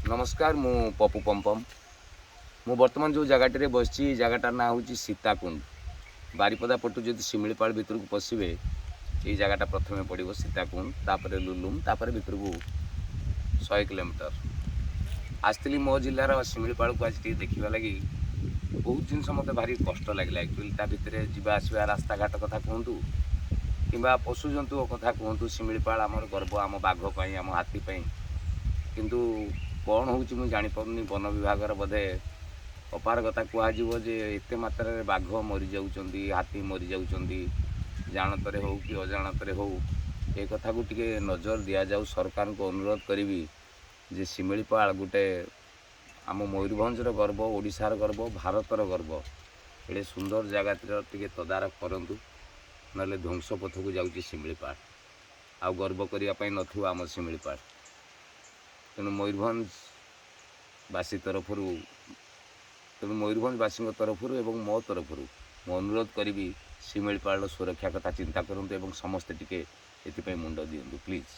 ନମସ୍କାର, ମୁଁ ପପୁ ପମ୍ପମ୍। ମୁଁ ବର୍ତ୍ତମାନ ଯେଉଁ ଜାଗାଟିରେ ବସିଛି, ଏ ଜାଗାଟାର ନାଁ ହେଉଛି ସୀତାକୁଣ୍ଡ। ବାରିପଦା ପଟୁ ଯଦି ଶିମିଳିପାଳ ଭିତରକୁ ପଶିବେ, ଏଇ ଜାଗାଟା ପ୍ରଥମେ ପଡ଼ିବ ସୀତାକୁଣ୍ଡ, ତାପରେ ଲୁଲୁମ, ତାପରେ ଭିତରକୁ 100 କିଲୋମିଟର। ଆସିଥିଲି ମୋ ଜିଲ୍ଲାର ଶିମିଳିପାଳକୁ ଆଜି ଟିକେ ଦେଖିବା ଲାଗି। ବହୁତ ଜିନିଷ ମୋତେ ଭାରି କଷ୍ଟ ଲାଗିଲା ଆକ୍ଚୁଆଲି। ତା ଭିତରେ ଯିବା ଆସିବା ରାସ୍ତାଘାଟ କଥା କୁହନ୍ତୁ କିମ୍ବା ପଶୁଜନ୍ତୁଙ୍କ କଥା କୁହନ୍ତୁ, ଶିମିଳିପାଳ ଆମର ଗର୍ବ, ଆମ ବାଘ ପାଇଁ, ଆମ ହାତୀ ପାଇଁ। କିନ୍ତୁ କ'ଣ ହେଉଛି ମୁଁ ଜାଣିପାରୁନି। ବନ ବିଭାଗର ବୋଧେ ଅପାରଗତା କୁହାଯିବ ଯେ ଏତେ ମାତ୍ରାରେ ବାଘ ମରିଯାଉଛନ୍ତି, ହାତୀ ମରିଯାଉଛନ୍ତି, ଜାଣତରେ ହେଉ କି ଅଜାଣତରେ ହେଉ। ଏ କଥାକୁ ଟିକେ ନଜର ଦିଆଯାଉ। ସରକାରଙ୍କୁ ଅନୁରୋଧ କରିବି ଯେ ଶିମିଳିପାଳ ଗୋଟେ ଆମ ମୟୂରଭଞ୍ଜର ଗର୍ବ, ଓଡ଼ିଶାର ଗର୍ବ, ଭାରତର ଗର୍ବ। ଏଡ଼େ ସୁନ୍ଦର ଜାଗାଟିର ଟିକେ ତଦାରଖ କରନ୍ତୁ, ନହେଲେ ଧ୍ୱଂସ ପଥକୁ ଯାଉଛି ଶିମିଳିପାଳ। ଆଉ ଗର୍ବ କରିବା ପାଇଁ ନଥିବ ଆମ ଶିମିଳିପାଳ। ତେଣୁ ମୟୂରଭଞ୍ଜବାସୀ ତରଫରୁ, ତେଣୁ ମୟୂରଭଞ୍ଜବାସୀଙ୍କ ତରଫରୁ ଏବଂ ମୋ ତରଫରୁ ମୁଁ ଅନୁରୋଧ କରିବି, ଶିମିଳିପାଳର ସୁରକ୍ଷା କଥା ଚିନ୍ତା କରନ୍ତୁ ଏବଂ ସମସ୍ତେ ଟିକେ ଏଥିପାଇଁ ମୁଣ୍ଡ ଦିଅନ୍ତୁ ପ୍ଲିଜ୍।